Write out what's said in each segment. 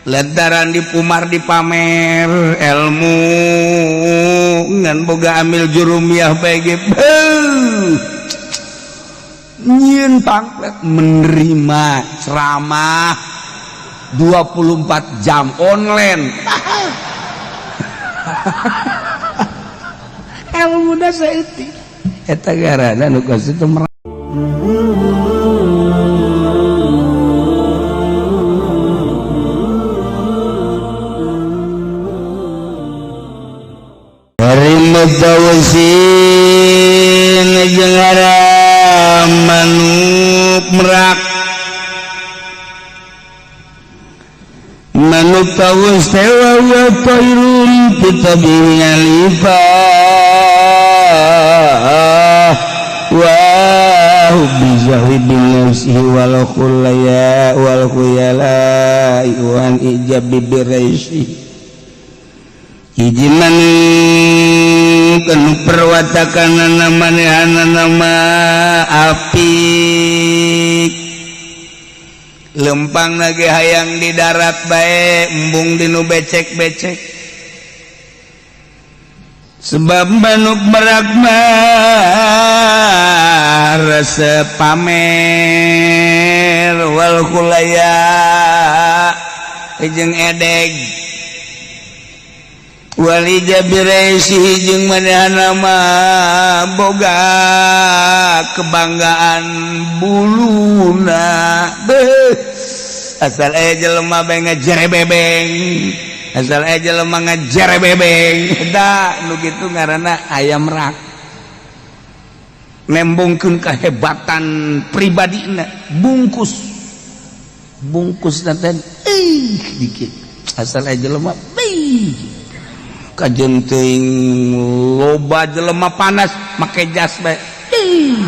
Lantaran dipumar dipamer ilmu ngan boga amil jurumiyah bae ge, nyieun pamflet menerima ceramah 24 jam online. Ilmu da saeutik eta garana nu kos itu. Mutawusin jeung manuk merak, manuk tawus teh wa tairun tutabihi alifa wa bizahwi bin nafsihi wal khulaya wal khuyala wan ijab bi raisi. Hiji manuk anu perwatakanana manehanana mah apik, lempang lagi hayang di darat bae, embung dinu becek-becek, sebab manuk merak mah resep pamer wal khulaya jeung edeg walija biresi jeung manehana mah boga kebanggaan buluna. Beuh, asal aya jelema bae ngejere bebeng, asal aya jelema ngejere bebeng. Da nu kitu ngaranna ayam rak, nembongkeun kehebatan pribadina, bungkus bungkus teh ih dikit, asal aya jelema beuh kajen teuing loba jelema panas make jas bae. Ih,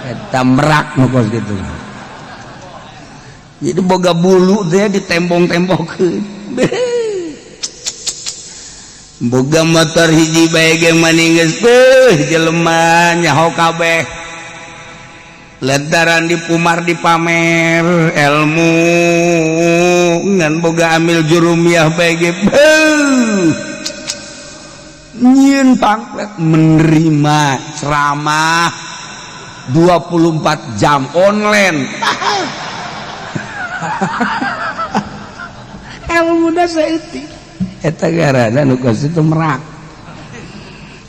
eta merak nu kos kitu. Jadi boga bulu teh ditembong-tembongkeun, boga motor hiji bae ge maning geus beuh jelema nyaho kabeh, lantaran dipumar dipamer ilmu ngan boga amil jurumiyah bae ge, beuh, nyieun pamflet menerima ceramah 24 jam online. Ilmu da saeutik eta garana nu kos itu merak,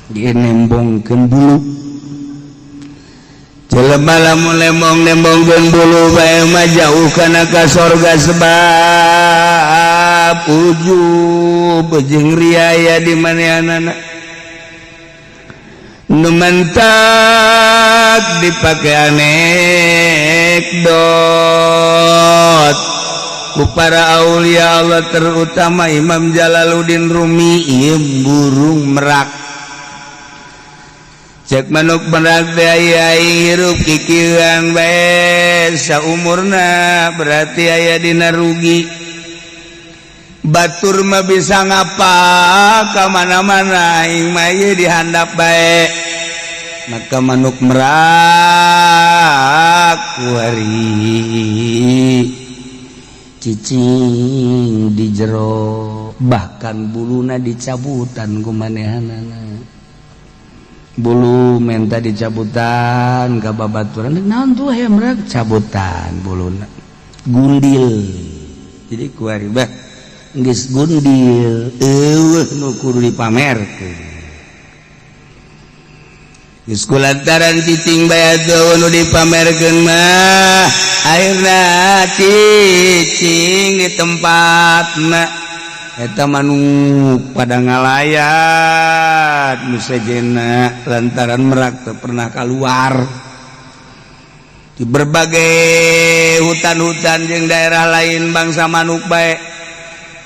dia nembongkeun bulu. Jelema lamun lembong nembongkeun bulu bae mah jauh kana ka sorga, sebab ujub jeung riaya di manehanana nu mentak dipake anekdot ku para aulia Allah, terutama Imam Jalaluddin Rumi. Ieu burung merak, cek manuk merak teh aya hirup kikieuan bae saumurna berarti aya dina rugi. Batur mah bisa ngapa ka mana-mana, aing mah ieu dihandap bae. Maka manuk merak kuari cicing di jero, bahkan buluna dicabutan ku manehanana. Bulu menta dicabutan ka babaturan, naon tuh hayam merak cabutan buluna gundil. Jadi kuari bah geus gundil, eueuh nu kudu dipamerkeun. Geus kulantaran cicing bae atuh nu dipamerkeun mah, akhirna cicing di tempatna. Eta manuk pada ngalayat nu sejenna lantaran merak teu pernah keluar di berbagai hutan-hutan jeung daerah lain. Bangsa manuk bae,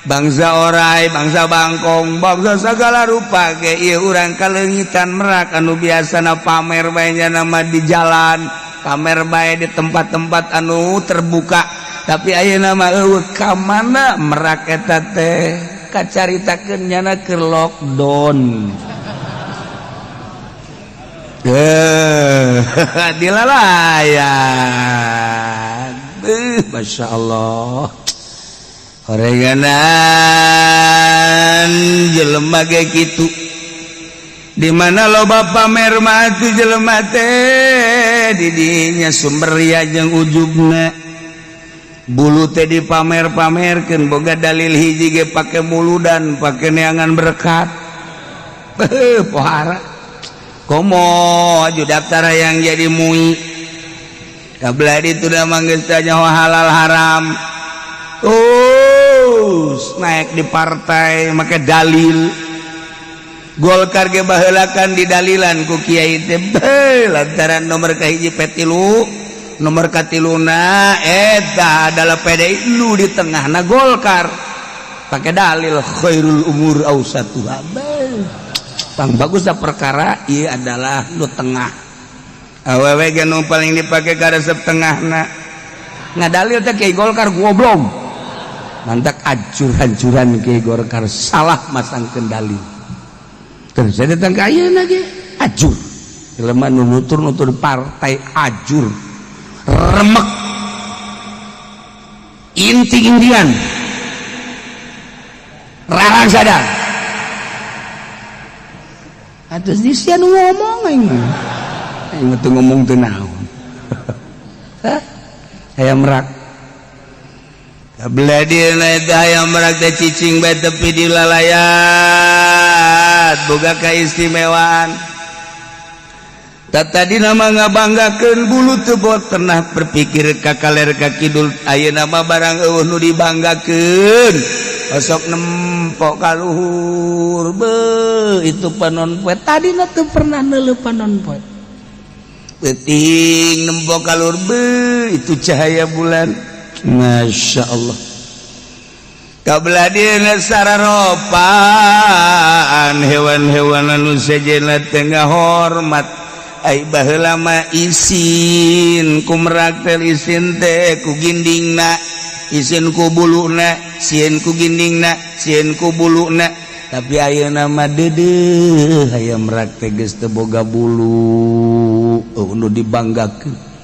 bangsa orai, bangsa bangkong, bangsa segala rupa ge ieu urang kaleungitan merak anu biasana pamer bae nama di jalan, pamer bae di tempat-tempat anu terbuka. Tapi ayeuna mah eueuh. Ka mana merak eta teh? Kacaritakeun nyana keur lockdown. Eh, dilalayan. Masya Allah. Horeganan jelema ge kitu. Di mana loba pamer mah atuh jelema teh, didinya sumber ria jeung ujubna. Bulu teh dipamer-pamerkeun, boga dalil hiji ge pake muludan, pake neangan berkat. Beuh, pohara. Komo aju daftar yang jadi MUI. Kabelah ditu da mah geus teu nyaho halal haram. Terus naik di partai make dalil. Golkar ge baheulakan didalilan ku kiai teh, beuh, lantaran nomor kahiji P3, nomor katiluna eta adalah PDI, lu di tengahna Golkar pakai dalil khairul umur ausatuha. Beuh, pang bagus dah perkara ieu adalah nu tengah. Awewe ge nu paling dipake karesep tengahna, ngadalil teh kiai Golkar goblok. Mantak acur-hancuran kiai Golkar salah masangkeun dalil. Terus saya datang ke ayeuna ge ajur jelema nu nutur-nutur partai, ajur remek inti-intian rarang sadar atus di sia nu ngomong. Aing mah, aing mah teu ngomong teu naon. Hah? Hayam merak kabelah dieuna eta hayam merak teh cicing bae tepi di lalayat, boga keistimewaan. Tadi nama ngabanggakeun bulu teu bot pernah berpikir ka kaler ka kidul. Ayeuna mah barang eueuh nu dibanggakeun, osok nempok ka luhur. Beuh, itu panon poe. Tadina teu pernah neuleuh panon poe, peuting nempok ka luhur. Beuh, itu cahaya bulan, Masya Allah. Kabelah dieuna sararopaan hewan-hewan anu sejenna teh ngahormat. Ai baheula mah isin ku merak teh, isin teh ku gindingna, isin ku buluna, sieun ku gindingna, sieun ku buluna. Tapi ayeuna mah deudeuh hayam merak teh geus teu boga bulu, oh, nu dibanggakeun.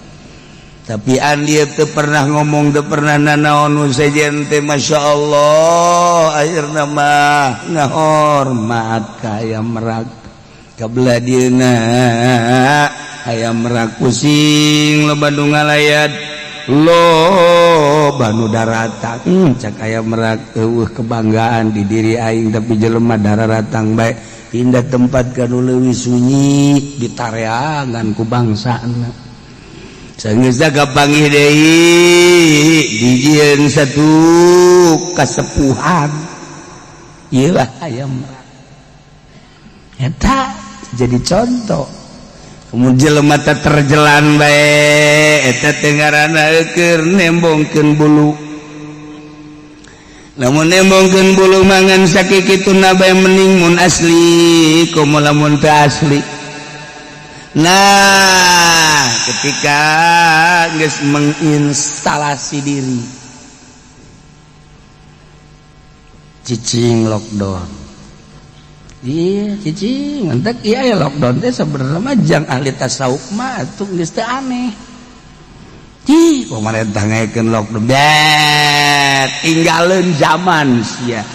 Tapi andi teu pernah ngomong, teu pernah nanaon nu sejen teh. Masya Allah, akhirna mah ngahormat ka hayam merak. Kabelah dieuna hayam merak pusing, loba nu ngalayat, loba nu daratang. Cak hayam merak, eueuh kebanggaan di diri aing, tapi jelema dararatang bae. Pindah tempat ka nu leuwih sunyi, ditareangan ku bangsana. Sanggeus kapanggih deui, dijieun satu kasepuhan. Ieu lah hayam merak eta jadi contoh. Kemudian jelema teh terjelan bae, eta teh ngaranna keur nembongkeun bulu. Lamun nembongkeun bulu mangan sakikituna bae, mending mun asli komo lamun teu asli. Nah, ketika geus menginstalasi diri, cicing lockdown. Iya, cicing mantak. Iya ya, lockdown teh sebenarnya mah jang ahli tasawuf mah atuh geus teu aneh. Ih, pemerintah ngayakeun lockdown. Bet, tinggalin zaman sia.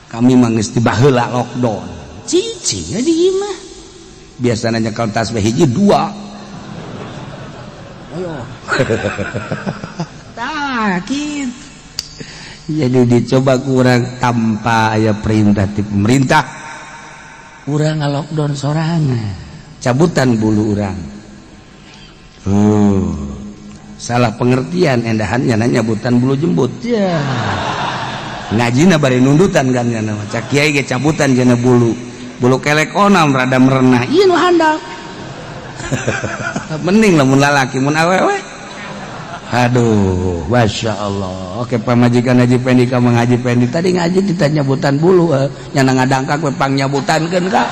Kami mah geus ti baheula lockdown. Cicing di imah. Biasanya nyekel tasbih hiji dua. Ayo. Tah, kitu. Jadi dicoba kurang tanpa aya perintah ti pemerintah. Urang lockdown sorangan. Cabutan bulu urang. Salah pengertian endahannya nanya nyabutan bulu jembut. Ya. Ngajina bari nundutan kan nya nama. Cak kiai ge cabutan jana bulu. Bulu kelek onam rada merenah. Ieu nu handap. Mending lamun lalaki, mun awewe. Aduh, Masya Allah. Oke, pamajikan Haji Pendi ka Mang Haji Pendi tadi ngaji kita nyabutan bulu, nyana ngadangkak we pang nyabutankeun ka.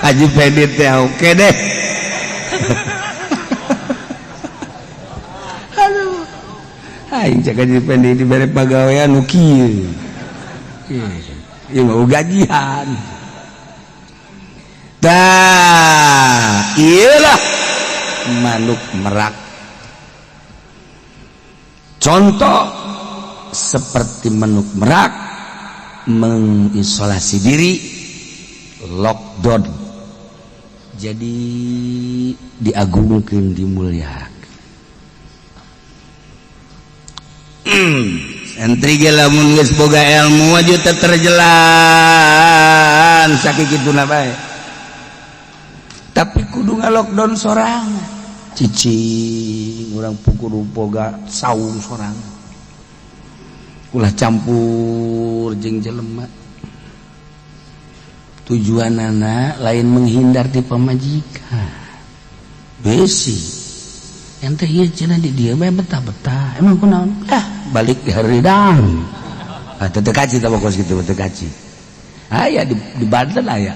Haji Pendi teh oke deh. Aduh. Aing cek Haji Pendi dibere pagawean nu kieu. Ieu mau gajian. Tah, iyalah manuk merak. Contoh seperti manuk merak mengisolasi diri, lockdown, jadi diagungkan, dimuliakan. Santri ge lamun geus boga ilmu aju teu terjelan sakituna bae, tapi kudu nga-lockdown sorangan. Cicing urang kudu boga saung sorangan, ulah campur jeung jelema. Tujuan anak lain menghindar di pamajikan besi yang teh ieu cenah di dieu bae betah-betah. Emang kunaon? Ah, balik di haridang. Ah, teu kaci tah kos kitu, teu kaci. Aya di Banten, aya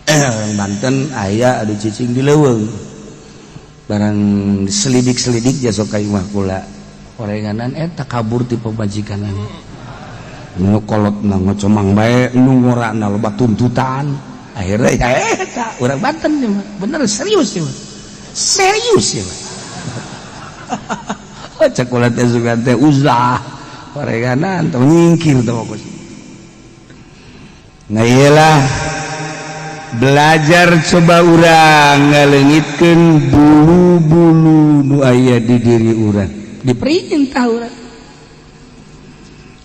orang Banten, aya adu cicing di leuweung. Barang selidik-selidik jasok ka imah kula orenganan eta kabur ti pamajikanana. Nu kolotna ngocomang bae, nu ngorana loba tuntutan. Akhirnya ya eta urang Banten ieu mah. Bener, serius ieu mah, serius ieu mah. Oh, cek kula teh sugan teh uzlah orenganan teh nyingkir teh kos. Nah, iyalah, belajar, coba urang ngaleungitkeun bulu-bulu nu aya di diri urang, diperintah urang.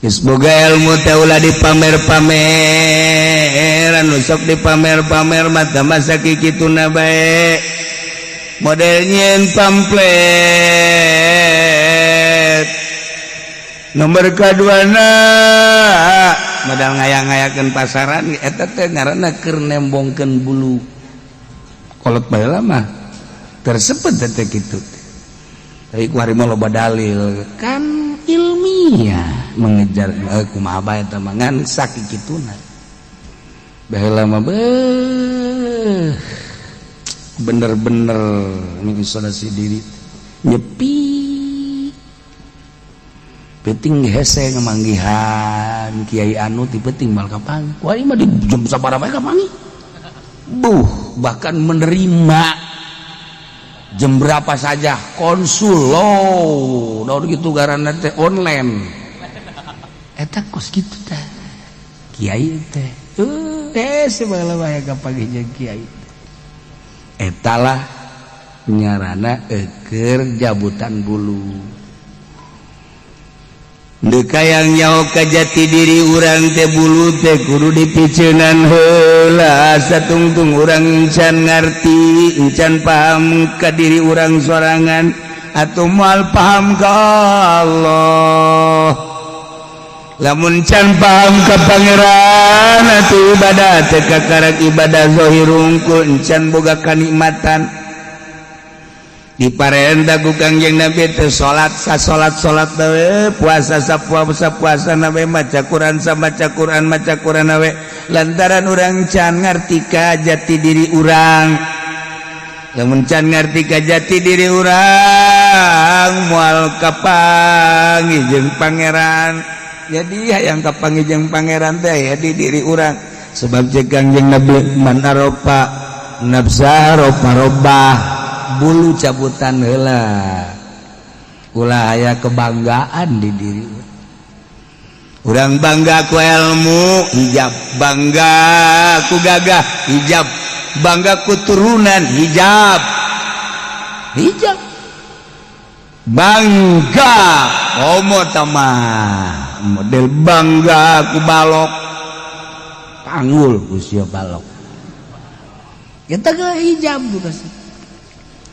Geus boga ilmu teh ulah dipamer-pameran. Nu sok dipamer-pamer mata masa kikituna bae, model nyieun pamflet. Nomor kaduana, modal ngayang-ngayakeun pasaran. Eta teh ngaranna keur nembongkeun bulu. Kolot baheula mah tersebut teh kitu. Tapi ku hari mah loba dalil kan, ilmiah mengejar kumaha bae eta mah, ngan sakituna baheula mah beuh, bener-bener mengisolasi diri, nyepi. Penting hese ngemanggihan kiai anu ti penting mal kapanggih. Wah, ini mah di jam sabaraha bae kapanggih. Buh, bahkan menerima jam berapa saja konsul lo daun gitu, garana teh online. Eta kos kitu teh kiai teh hese baheula bae kapanggih jeung kiai. Etalah nyarana eker jabutan bulu. Deka yang nyaho ka jati diri urang teh, bulu teh kudu dipiceunan heula. Satungtung urang encan ngarti, encan paham ka diri urang sorangan atau moal paham ka Allah. Lamun can paham ka Pangeran atuh ibadah teh kakarak ibadah zahir hungkul, encan boga kanikmatan. Diparentah ku Kangjeng Nabi teh salat sa salat salat we, puasa sa puasa puasa na we, maca Quran sa maca Quran maca Quran we, lantaran urang can ngarti ka jati diri urang. Lamun can ngarti ka jati diri urang, moal kapanggih jeung Pangeran. Jadi hayang kapanggih jeung Pangeran teh ya di diri urang, sebab cek Kangjeng Nabi, man arofa nafsa arofa robbah. Bulu cabutan heula, ulah aya kebanggaan di diri urang. Bangga ku ilmu, hijab. Bangga ku gagah, hijab. Bangga ku turunan, hijab, hijab. Bangga homo tamah model bangga ku balok, panggul usia balok kita ke hijab juga sih.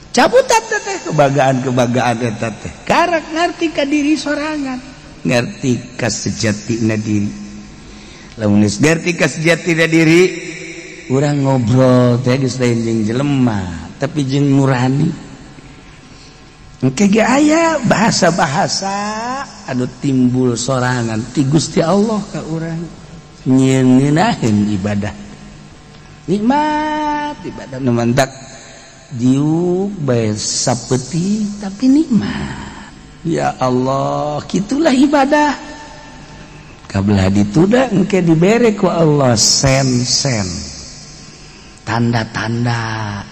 Cabutan teh kebanggaan kebanggaan eta teh karak ngerti ka diri sorangan, ngerti ka sejatina diri. Lamun geus ngerti ka sejatina diri, urang ngobrol teh geus lain jeung jelema, tapi jeung nurani. Engke ge aya bahasa-bahasa anu timbul sorangan ti Gusti Allah ka urang, nyieun ibadah nikmat, ibadah nu mantak diuk bae sapeuting tapi nikmat. Ya Allah, gitulah ibadah. Kabelah dituda engke dibere ku Allah sen-sen, tanda-tanda,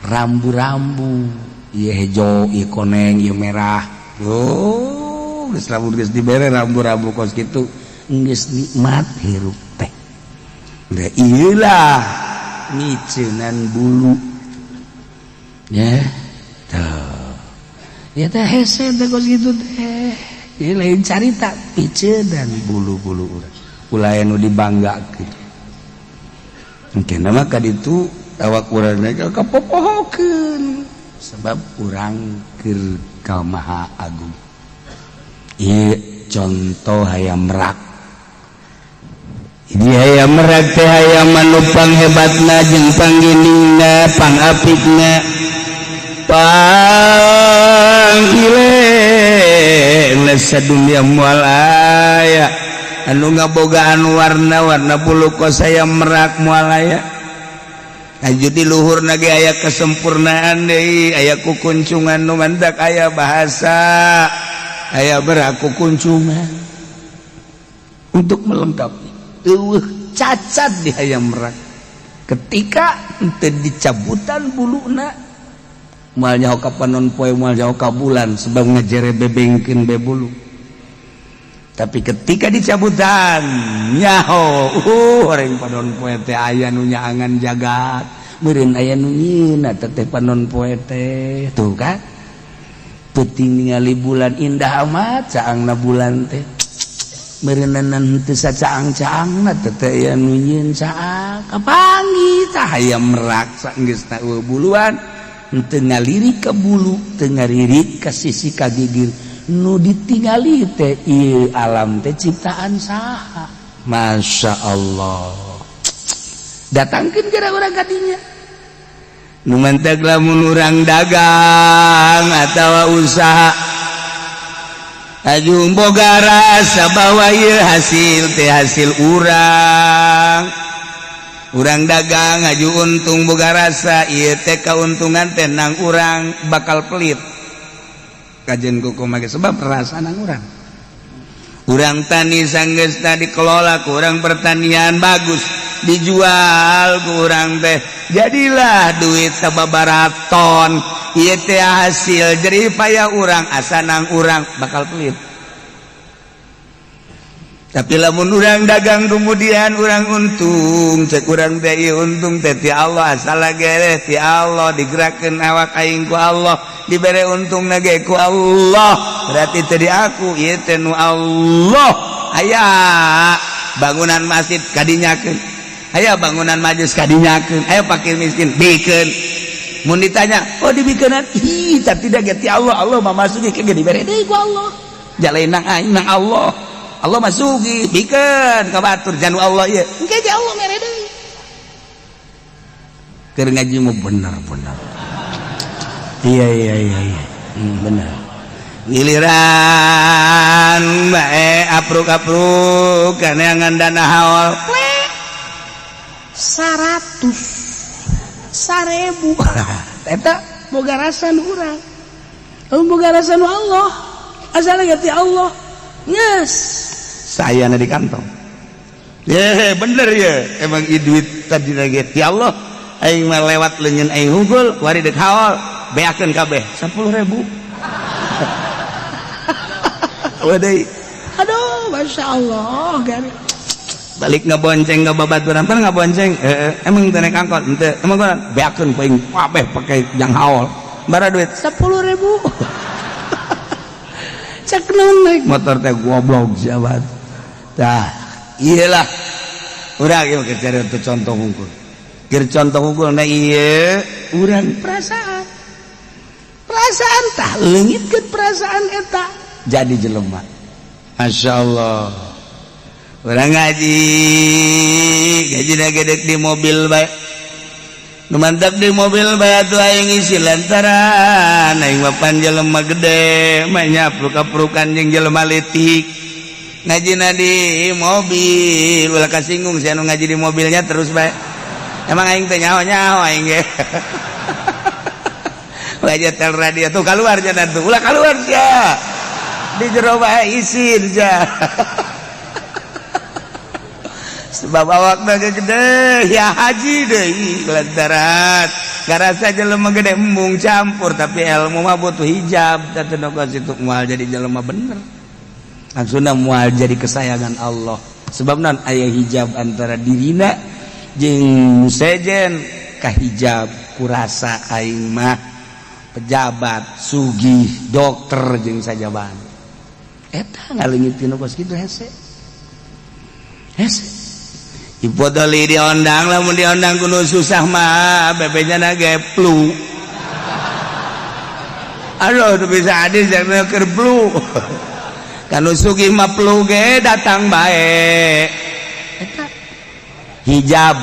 rambu-rambu, ieu hejo, ieu koneng, ieu merah. Oh. Geus lamun geus dibere rambu-rambu kos kitu, geus nikmat hirup teh. Da ieu lah miceunan bulu ya tuh ya teh, hese teh kos kitu teh. Ieu lain carita, piceunan bulu-bulu urang ulah nu dibanggakeun. Mungkin mah kaditu awak urang kapopohokeun sebab urang keur ka Maha Agung. Ieu contoh hayam merak. Ini hayam merak teh hayam anu panghebatna jeung pangginingna, pangapikna, panggile sadunia. Moal aya anu ngabogaan warna-warna bulu kos hayam merak, moal aya. Aju di luhur ge aya kesempurnaan deui, aya kukuncungan nu mantak aya bahasa aya beraku kuncungan untuk melengkapi. Eueuh cacat di hayam merak. Ketika henteu dicabutan buluna, moal nyaho ka panon poe, moal nyaho ka bulan, sebab ngajere bebengkeun be bulu. Tapi ketika dicabutan, nyaho orang panon poe teh aya nu nyaangan jagat, meureun aya nu nyieuna teh panon poe teh. Tuh kan, peuting ningali bulan indah amat caangna bulan teh, meureunan teu sacaang-caangna teh aya nu nyieun caang. Kapanggih tah hayam merak saenggeusna eueuh buluan, henteu ngalirik ka bulu, teu ngalirik ka sisi ka gigir. Nu ditingali teh ieu alam teh ciptaan saha? Masya Allah. Datangkeun kira urang kadinya. Nu mantak lamun urang dagang atawa usaha, ajung boga rasa bahwa ieu hasil teh hasil urang. Urang dagang aju untung, boga rasa ieu teh kauntungan teh nang urang, bakal pelit kajen kuku make sebab rasa nang urang. Urang tani, sanggeusna dikelola ku urang pertanian bagus, dijual ku urang teh, jadilah duit sababaraton. Ieu teh hasil jerih payah urang, asa nang urang, bakal pelit. Tapi lamun urang dagang, kemudian urang untung, cek urang teh ieu untung teh ti Allah, asal gere ti Allah, digerakkeun awak aing ku Allah, dibere untung ge ku Allah, berarti teh di aku, ieu teh nu Allah. Aya bangunan masjid kadinyakeun, aya bangunan majlis kadinyakeun, aya fakir miskin bikeun. Mun ditanya, "Oh, dibikeunan?" Ih, tapi tidak ge ti Allah. Allah mah masuki ke dibere deui ku Allah, jalain nang aing nang Allah. Allah masuki bikeun ka batur janu Allah ieu, engke ge Allah mere deui. Keur ngaji mah bener-bener, iya, bener. Giliran bae apruk-apruk kaneangan dana haul 100 1.000, eta boga rasa nu urang, boga rasa nu Allah, asal ti Allah. Yes, saya di kantong ya bener ya, emang duit tadi lagi ti Allah. Aing mah lewat leungeun aing hungkul wari dek haul, beakeun kabeh 10.000. Waduh, aduh, masya Allah, gari balik ngebonceng ke babaturan pan ngabonceng, emang teu naik angkot henteu, emang gua beakeun ku aing kabeh pake jang haul. Bara duit 10.000, cek naon naik motor teh goblok siapa tah. Iyalah, urang ieu keur cari untuk contoh hungkul, keur contoh hungkul. Nah, ieu urang perasaan, perasaan tah leungitkeun perasaan eta jadi jelema. Masya Allah. Urang ngaji, ngaji gedek di mobil bae. Nu mantap di mobil bae atuh aing isi, lantaran aing mah pan jelema gede mah nyapruk-aprukan jeung jelema leutik. Ngajina di mobil, ulah kasinggung sia nu ngaji di mobilnya terus bae. Emang aing teh nyaho-nyaho aing ge. Ulah tel radio tuh keluar nya tuh, ulah keluar sia di jero bae, isin sia. Sebab awak gede ya haji deui, lantaran ngarasa jelema gede embung campur, tapi ilmu mah butuh hijab. Teu situ moal jadi jelema bener. Langsung moal jadi kesayangan Allah, sebab non aya hijab antara dirina jeung sejen, kahijab kurasa aing mah pejabat, sugih, dokter jeung sajaban. Eta ngaleungit tina kos kitu hese hese. Ipodoli diondang, lamun diondang kudu susah mah bebenya ge flu. Aduh, tuh bisa adil jangan keur flu. Kanu sugih mah flu ge datang bae. Eta hijab.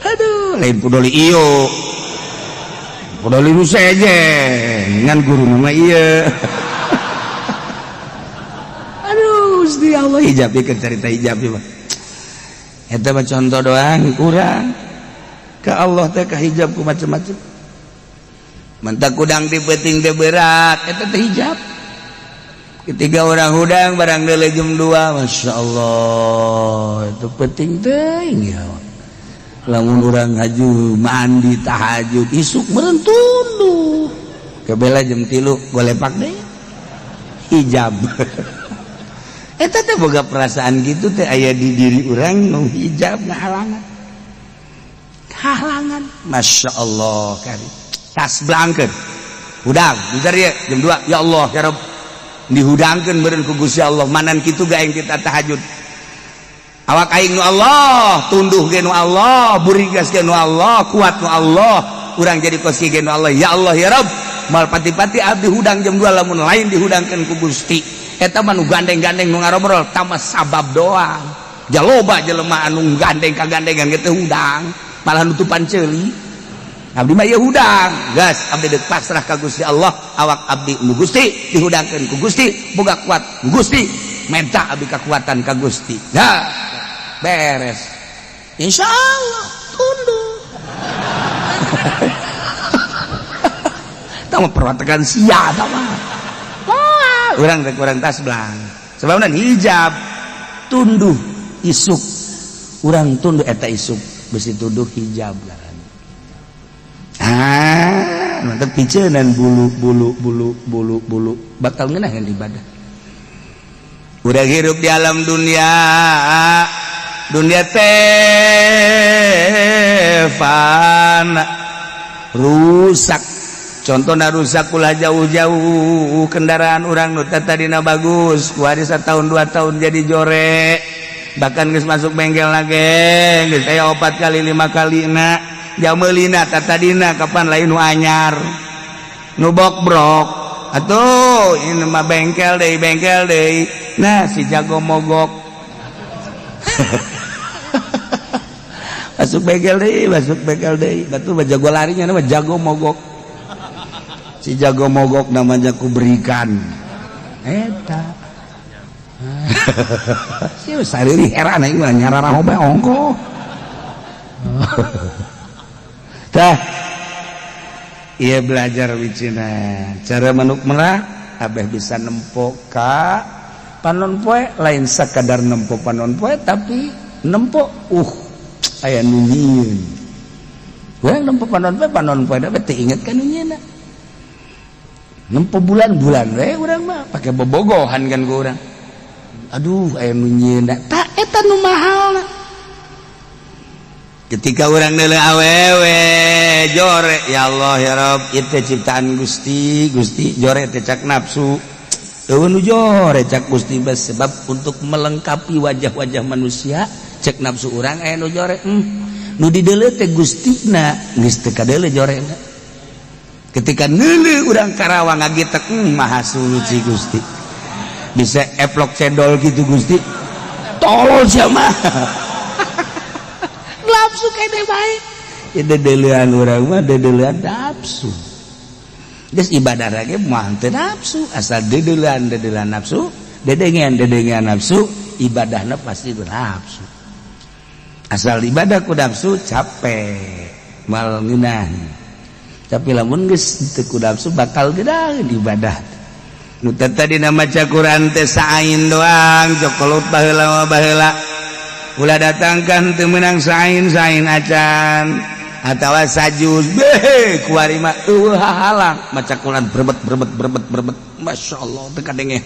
Aduh, lain pudoli iyo. Pudoli nu sejen, ngan guru nama ieu. Aduh, Gusti Allah, hijab ieu cerita hijab ieu mah. Eta mah contoh doang kurang. Ka Allah teh ka hijab ku macem-macem. Mentak kudang di peuting teh berat, eta teh hijab. Ketika orang hudang barang deuleu jam 2, Masya Allah, itu penting teh ya. Lamun urang haju mandi tahajud isuk meureun tunduh. Kebela jam 3 golepak deh. Hijab. Eta teh boga perasaan gitu teh aya di diri urang nu hijab ngahalangan. Halangan. Masya Allah kari. Tas blangkeun. Hudang, bentar ya jam 2. Ya Allah, ya Rabb. Dihudangkeun meureun ku Gusti Allah, manan kitu ga aing kita tahajud. Awak aing nu Allah, tunduh ge nu Allah, burigas ge nu Allah, kuat nu Allah, urang jadi kos ge nu Allah. Ya Allah ya Rabb, mal pati-pati abdi hudang jam 2 lamun lain dihudangkeun ku Gusti. Eta mah nu gandeng-gandeng nu ngarobrol tama sabab doang. Jaloba jelema anu gandeng kagandengan ge teu hudang, malah nutupan ceuli. Abdi mah ieu hudang, gas abdi deuk pasrah ka Gusti Allah, awak abdi nu Gusti dihudangkeun ku Gusti, boga kuat ku Gusti, menta abdi kekuatan ka Gusti. Nah, beres. Insya Allah tunduk. Tama perwatakan sia tama. Wah, urang rek urang tas belang. Sebabna hijab tunduh isuk. Urang tunduh eta isuk besi tunduh hijab ngaran. Ah, mantep picenan bulu bulu bulu bulu bulu bakal ngeunaheun ibadah. Udah hirup di alam dunia, dunia teh fana, rusak. Contohna rusak ulah jauh-jauh, kendaraan urang nu tadina bagus, kuari setahun 2 tahun jadi jore, bahkan geus masuk bengkel lagi geus aya 4 kali 5 kali na jamelina tadina kapan lain nu anyar nu bokbrok atuh ini mah bengkel deui bengkel deui. Nah si jago mogok masuk bengkel deui, masuk bengkel deui, batu mah jago larinya mah jago mogok. Si jago mogok namanya ku berikan eta. Si sariri heran aing mah nyararaho bae ongko. Tah ieu belajar wicina cara manuk merak abeh bisa nempo ka panon poe, lain sakadar nempo panon poe tapi nempo aya nu nyieun. Urang nempo panon poe da teu inget ka nu nyieunna. Nempo bulan-bulan we urang mah pake bobogohan kan ku urang. Aduh aya nu nyieunna, tah eta nu mahalna. Ketika urang deuleu awewe jore, ya Allah ya Rabb, ieu teh ciptaan Gusti, Gusti jore teh cak nafsu. Eueuh nu jore cak Gusti bes, sebab untuk melengkapi wajah-wajah manusia cek nafsu urang aya nu jore. Nu dideuleu teh Gustina geus teu kadeuleu jorena. Ketika neuleuh urang Karawang ngagitek, maha suci Gusti. Bisa eplok cendol gitu Gusti. Tolol sia mah. Nafsu kene bae. Ya dedeulean urang mah dedeulean nafsu. Geus ibadah lagi mah teu nafsu, asal dedeulean dedeulean nafsu, dedengean dedengean nafsu, ibadahna pasti nafsu. Asal ibadah ku nafsu capek, mal ngeunah. Tapi lamun geus teu ku nafsu bakal gedaheun ibadah. Nu tadi maca Quran teh saain doang, jokolot baheula mah baheula. Ulah datangkan teu meunang sain sain acan. atawa sajuz beh kuari mah eueuh hahalang maca Quran berebet berebet berebet berebet, masyaallah teu kadenge.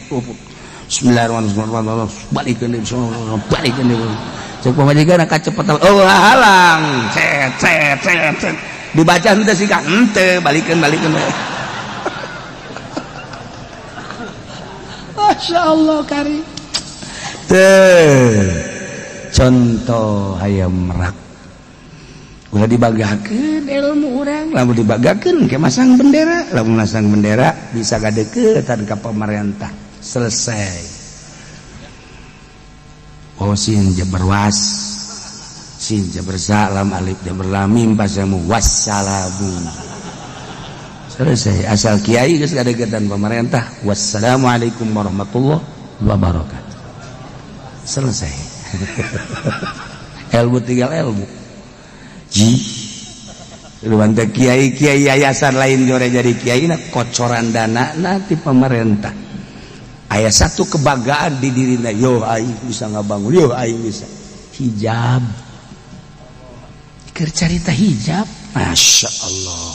Bismillahirrahmanirrahim, balikeun deui, balikeun deui. Cek pamajikan kacepetan, oh halang, cet cet cet cet, dibaca henteu sih kang, henteu, balikeun balikeun. Masya Allah kari teh contoh hayam merak ulah dibanggakeun ilmu urang, lamun dibanggakeun ke masang bendera, lamun masang bendera bisa gadeukeutan ka pemerintah, selesai. Oh sin jabar was, sin jabar salam, alif jabar lam, mim pasamu wassalamu, selesai. Asal kiai geus gadeukeutan pemerintah, wassalamualaikum warahmatullahi wabarakatuh, selesai. Ilmu tinggal ilmu ji lu kiai kiai yayasan lain jore jadi kiai na kocoran dana nanti pemerintah. Aya satu kebanggaan di dirina, yo aing bisa ngabangun, yo aing bisa hijab, keur carita hijab, Masya Allah.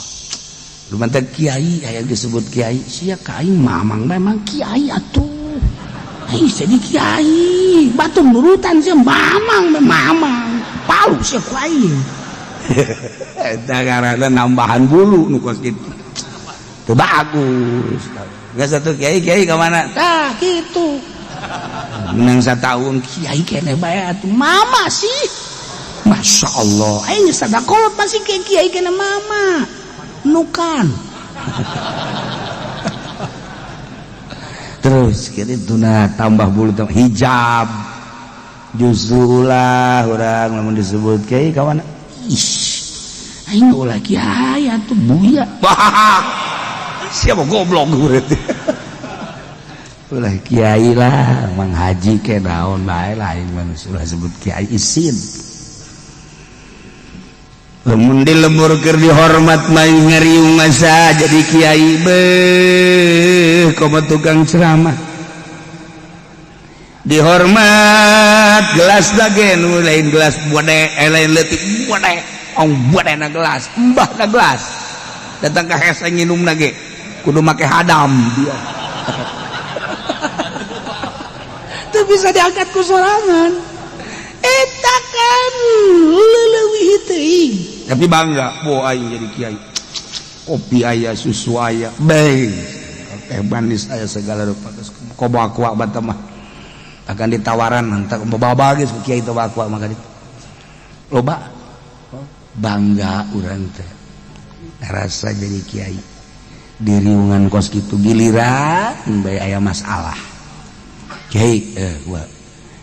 Lu mantap kiai, aya disebut kiai sia ka aing mamang memang kiai atuh, aing jadi kiai batur nurutan sia mamang mamang palu sia ku aing. Eta ngaranna nambahan bulu nu kos kitu teu bagus. Gak satu kiai kiai ke mana? Tah gitu. Menang satahun kiai kene bae atuh mama sih. Masya Allah. Aing sadakolot masih kiai kiai kene mama. Nukan. Terus kieu tuna tambah bulu tambah hijab. Justru ulah urang lamun disebut kiai ka mana? Ih. Aing ulah kiai atuh buya. Siapa goblok berarti. Ulah kiai lah, mang haji ke naon bae lain manusia ulah sebut kiai isin. Lamun di lembur keur dihormat mah ngariung masa jadi kiai beuh komo tukang ceramah. Dihormat gelas lagi nu lain gelas bode, lain leutik bode, ong bode na gelas, embah na gelas. Datang ke hese nginum lagi kudu make hadam dia. Teu bisa diangkat ku sorangan. Eta kan leuwih teuing. Tapi bangga, bo aing jadi kiai. Kopi aya, susu aya, bae. Teh manis aya segala rupa geus komo aqua bata mah. Akan ditawaran entak bawa geus ku kiai teh aqua mah ka ditu. Loba bangga urang teh. Rasa jadi kiai. Diriungan kos gitu giliran bae aya masalah kiai gua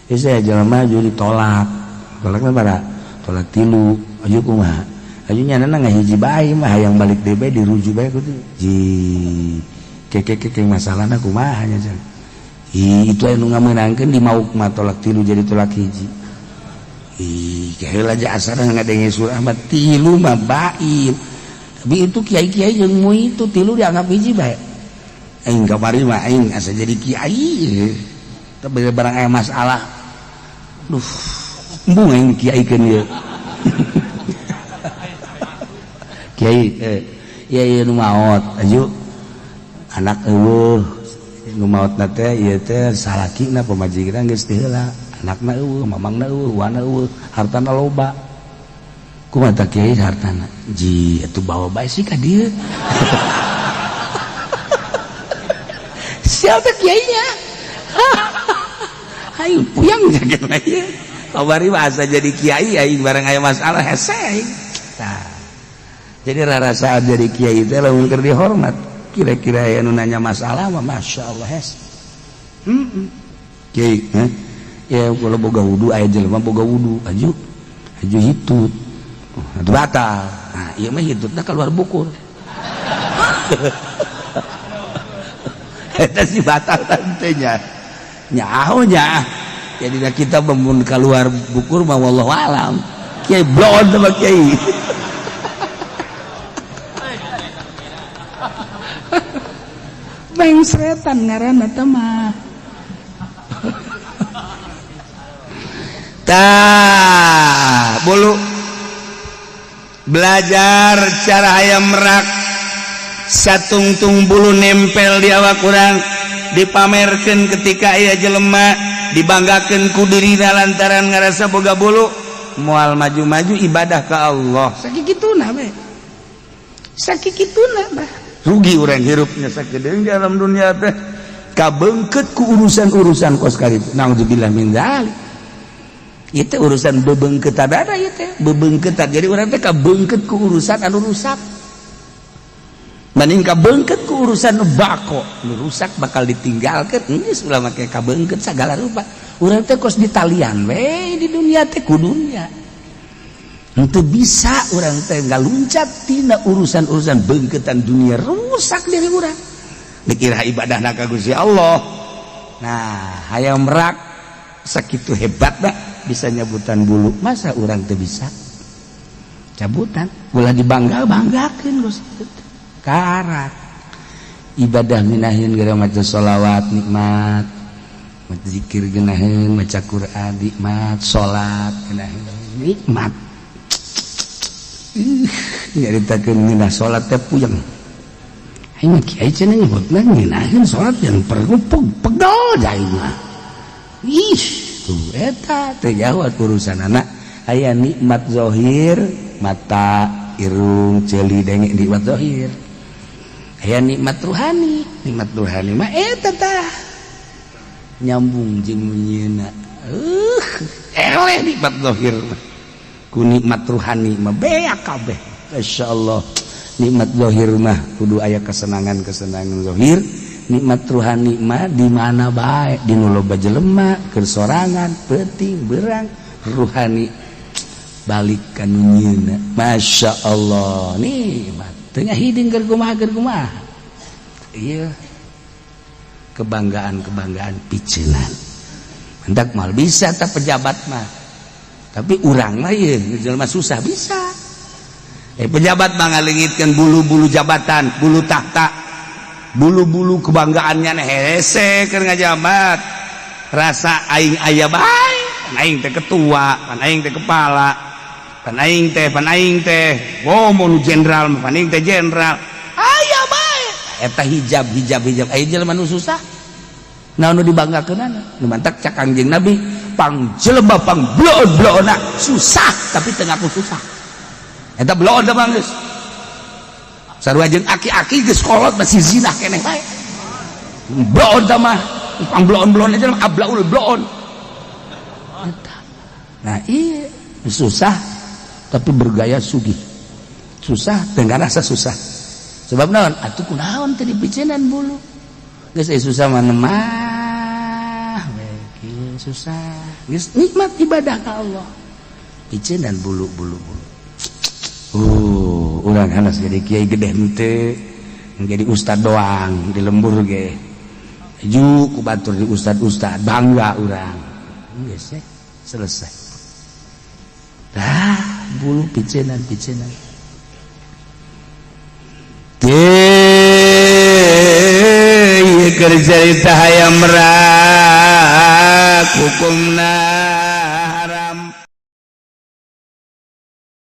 saya jelema maju ditolak tolakna bara tolak tilu aju kumaha aju nyanana ngahiji bae mah hayang balik deui bae dirujuk bae kudu ji keke keke masalahna kumaha nya cenah itu anu ngamenangkeun di mauk mah tolak tilu jadi tolak hiji. Ih heula aja asana ngadenge surah mah tilu mah bain. Tapi itu kiai-kiai yang mau itu tilu dianggap hiji bae. Aing kamari mah aing asa jadi kiai. Tapi barang aya masalah. Duh, embung aing kiaikeun ieu. Kiai ieu ieu nu maot aju anak eueuh nu maotna teh ieu teh salakina pamajikan geus teu heula, anakna eueuh, mamangna eueuh, wana eueuh, hartana loba. Kumaha kiai hartana ji atuh bawa bae sih ka dieu. Siapa kiainya? Ayo puyang jaga ieu. Kamari mah asa jadi kiai aing bareng aya masalah hese aing. Tah. Jadi rarasaan jadi kiai teh lamun keur dihormat, kira-kira aya nu nanya masalah mah masyaallah hese. Heeh. Kiai, heh. Ya kalau boga wudu aya jelema boga wudu, aju aju hitut. Itu batal. Nah, ieu mah hitutna keluar bukur. Eta sih batal tantenya. Nyaho nya. Jadi kita memun keluar bukur mah wallahu alam. Kiai blon sama kiai. Mengsretan ngaranna teh mah. Tah, bulu Belajar cara hayam merak, satungtung bulu nempel di awak urang, dipamerkan ketika aya jelema, dibanggakan ku dirina lantaran ngerasa boga bulu, moal maju-maju ibadah ke Allah. Sakituna we, sakituna bah. Rugi urang hirupnya sakedeung di alam dunia teh, kabeungkeut ku urusan-urusan kos kitu. Naudzubillah min dzalik. Itu urusan bebeungkeutan ada ieu teh, bebeungkeutan. Jadi urang teh kabeungkeut ku urusan anu rusak banding kabeungkeut ku urusan nu bako. Nu rusak bakal ditinggalkeun, geus ulah make kabeungkeut sagala rupa. Urang teh kos ditalian we di dunia teh ku dunia. Henteu bisa urang teh ngaluncat tina urusan-urusan beungkeutan dunia, rusak diri urang. Dikira ibadah ka Gusti Allah. Nah, hayam merak sakitu hebat dah bisa nyabutan bulu, masa urang teu bisa cabutan? Ulah dibangga banggakeun Gusti. Karak ibadah minahin gara maca sholawat nikmat, maca zikir geunaheun, maca Quran nikmat, salat geunaheun nikmat. Nyaritakeun ngeunah salat teh puyeng. Aing mah kiai cenah nyebutna ngeunaheun salat yang perlu pegel aing mah. Ih, tuh eta teh jauh urusan anak. Aya nikmat zohir, mata, irung, ceuli, denge, nikmat zohir. Aya nikmat ruhani, nikmat ruhani mah eta tah nyambung jeung nyieuna. Eleh nikmat zohir mah ku nikmat ruhani mah beak kabeh. Masyaallah, nikmat zohir mah kudu aya kesenangan-kesenangan zohir. Nikmat ruhani mah di mana bae, di nu loba jelema, keur sorangan, peuting berang, ruhani balik ka nu nyieuna. Masya Allah, nikmat teu ngahiding keur kumaha, keur kumaha. Iya, kebanggaan-kebanggaan piceunan hendak mal bisa tak pejabat mah, tapi urang mah ieu jelema susah bisa. Pejabat mah ngalengitkeun bulu-bulu jabatan, bulu tahta, bulu-bulu kebanggaannya. Hese keur ngajabat, rasa aing aya bae, pan aing teh ketua, pan aing teh kepala, pan aing teh, pan aing teh. Oh, mun jenderal mah pan aing teh jenderal, aya bae eta hijab hijab hijab. Aya jelema nu susah, naon nu dibanggakeunana? Nu mantak cak Kangjeng Nabi, pang jelema pang bloon-bloonna susah tapi teu ngaku susah. Eta bloon da mah geus sarua jeung aki-aki geus kolot masih zina keneh bae. Bloon da mah pang bloon-bloon aja, ablaul bloon eta. Nah, iya, susah tapi bergaya sugih, susah dengan rasa susah. Sebab naon atuh, kunaon teu dipiceunan bulu? Geus susah mah mah we susah, geus nikmat ibadah ka Allah, piceunan bulu bulu bulu. Urang hanas jadi kiai gede henteu, jadi ustad doang di lembur ge ju ku batur di ustad-ustad, bangga urang. Geus selesai. Dah bulu piceunan piceunan. Teh keur carita hayam merak hukumna.